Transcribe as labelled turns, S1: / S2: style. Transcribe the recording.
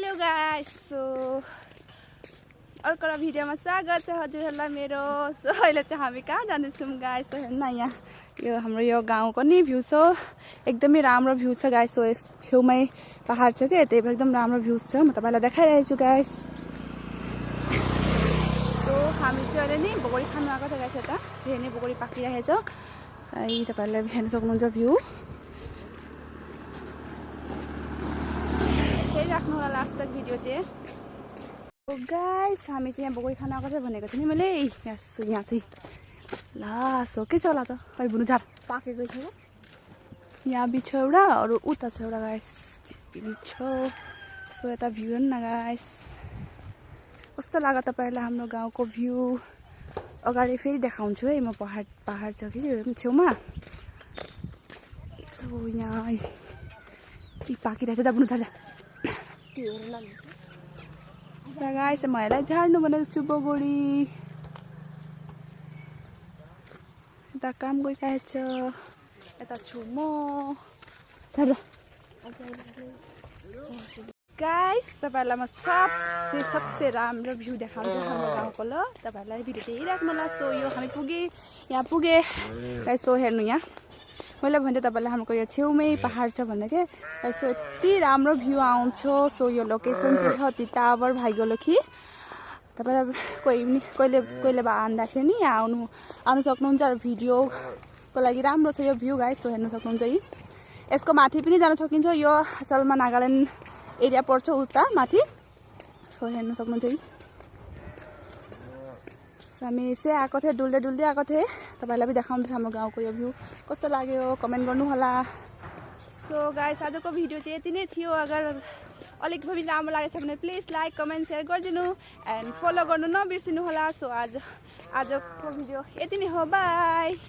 S1: Hello guys so अर्को भिडियोमा स्वागत छ हजुरहरुलाई मेरो। सो अहिले चाहिँ हामी कहाँ जाँदैछौँ गाइस हेर्न यहाँ यो हाम्रो यो गाउँको नि भ्यू छ एकदमै राम्रो भ्यू छ गाइस। सो यस छेउमै पहाड छ के त्यही भएर एकदम राम्रो भ्यू छ। म तपाईलाई देखाइरहेको छु गाइस। सो हामी चाहिँ अहिले नि बगडी खानु आएको छ गाइस। यता फेरि नै बगडी पाकिरहेको छ। यी तपाईहरुले हेर्न सक्नुहुन्छ भ्यू। राख्नु होला लास्ट तक भिडियो चाहिँ। ओ गाइस हामी चाहिँ यहाँ बगडी खान आएको छ भनेको थिएँ नि मैले। यहाँ चाहिँ ला सो के छ होला त खै बुनु झार पाकेको छ। यहाँ बिछ एउटा अरू उता छ एउटा गाइस बिछ। सो यता भ्यू हेर्नु न गाइस कस्तो लाग्यो तपाईहरुलाई हाम्रो गाउँको भ्यू। अगाडि फेरि देखाउँछु है म। पहाड छ कि छेउमा। सो यहाँ पाकिरहेछ त बुनु झार गाइस मलाई झार्नु भनेको छु बगडी। यता काम गइरहेछ यता छु म। गाइस तपाईहरुलाई म सबसे राम्रो भ्यू देखाउँछु हाम्रो गाउँको। ल तपाईहरुलाई भिडियो चाहिँ हेरिराख्नु होला। सो यो हामी यहाँ पुगे गाइस। सो हेर्नु यहाँ मैले भन्थे तपाईलाई हाम्रो यो छेउमै पहाड छ भन्ने के। सो यति राम्रो भ्यू आउँछ। सो यो लोकेसन चाहिँ छ ती टावर भाइगोलखी। तपाईलाई कहिले आउँदाखेरि नि आउनु सक्नुहुन्छ। भिडियोको लागि राम्रो छ यो भ्यू गाइस। सो हेर्नु सक्नुहुन्छ यी यसको माथि पनि जान सकिन्छ। यो अचलमा नागाल्यान्ड एरिया पर्छ उता माथि। सो हेर्नु सक्नुहुन्छ यी हामी यसै आएको थिएँ डुल्दै आएको थिएँ। तपाईलाई पनि देखाउँदैछ हाम्रो गाउँको यो भ्यू कस्तो लाग्यो कमेन्ट गर्नु होला। सो गाइस आजको भिडियो चाहिँ यति नै थियो। अगर अलिक पनि राम्रो लागेछ भने प्लिज लाइक कमेन्ट सेयर गरिदिनु एन्ड फलो गर्नु नबिर्सिनु होला। सो आजको भिडियो यति नै हो। बाई।